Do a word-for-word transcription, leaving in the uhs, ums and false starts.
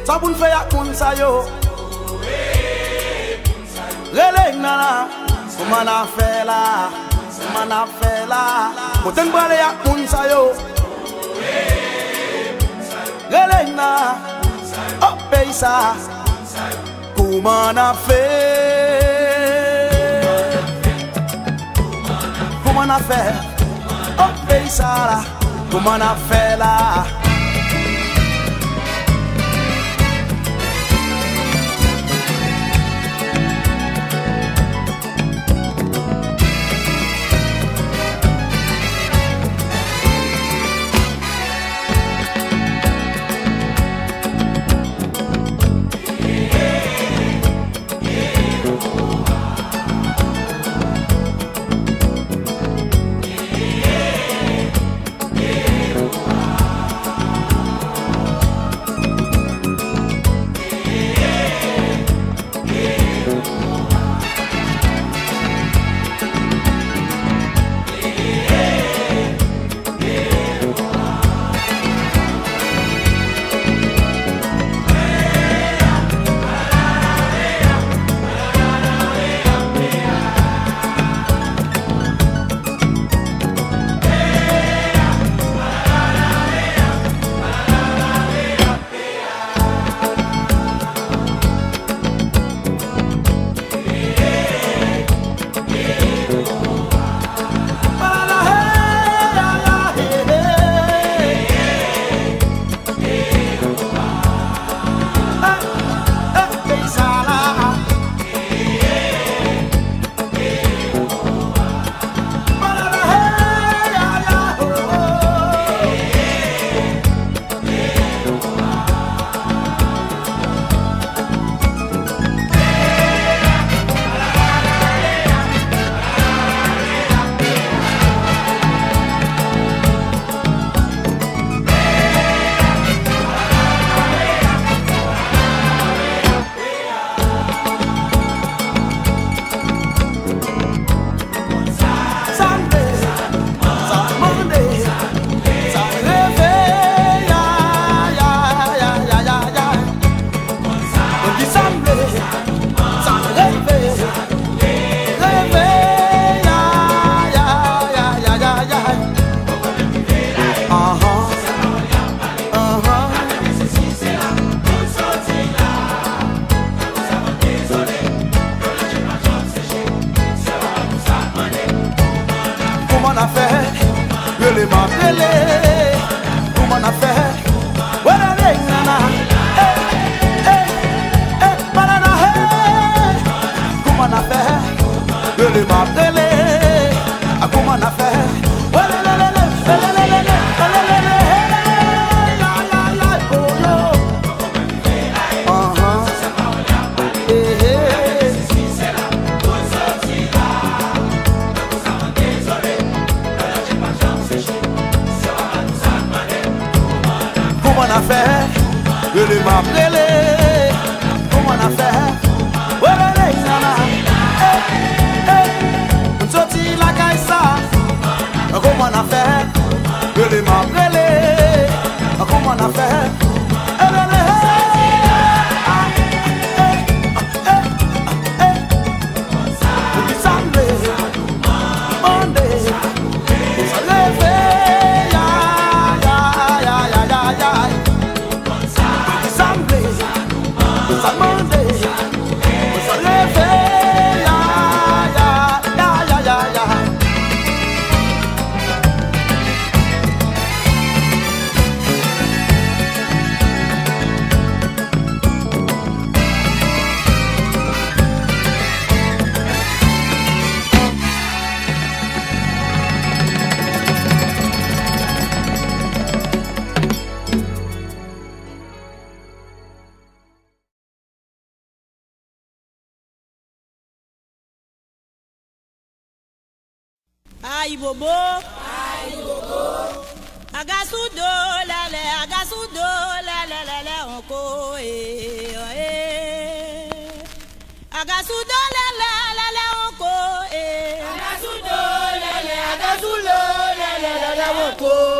Sa pou n fè ak moun sa yo? Rele Nana. Kòman n ap fè la? Kòman n ap fè la? Kote n prale ak moun sa yo? Rele Nana. Oh, peyi sa. Kòman n ap fè? Kòman n ap fè? Oh, peyi sa la. Kòman n ap fè la? Sa m vle, sa m mande, sa m reve, ya, ya, ya, ya, ya. Mwen di sa m vle, sa m reve, reve, ya, ya, ya, ya, ya, ya. Ahan. Ahan. Kòman n ap fè? Rele m ap rele. Kòman n ap fè? Wè rele nana. Eh, eh, eh, banana, hey. Kòman n ap fè? Rele m ap rele. A kòman n ap fè? Wè lele, lele, lele, lele, lele, lele, hey, la, la, la, oh, yo. Ahan. Eh, eh. Kòman n ap fè? Rele m ap rele. Kòman n ap fè? Wè rele nana. Eh, eh. Moun soti lakay sa. Kòman n ap fè? Rele m ap rele. Kòman n ap fè? Eh, rele. Ah, eh, eh, eh. Pou ki sa m vle? Mande. Sa reve, ya, ya, ya, ya, ya, ya. Sa m vle, sa m mande, sa m reve, ya, ya, ya, ya, ya, ya. Ayibobo. Ayibobo. Agasudo lele, agasudo lele, lele onko, eh, eh. Agasudo lele, lele onko, eh. Agasudo lele, agasudo lele, lele onko.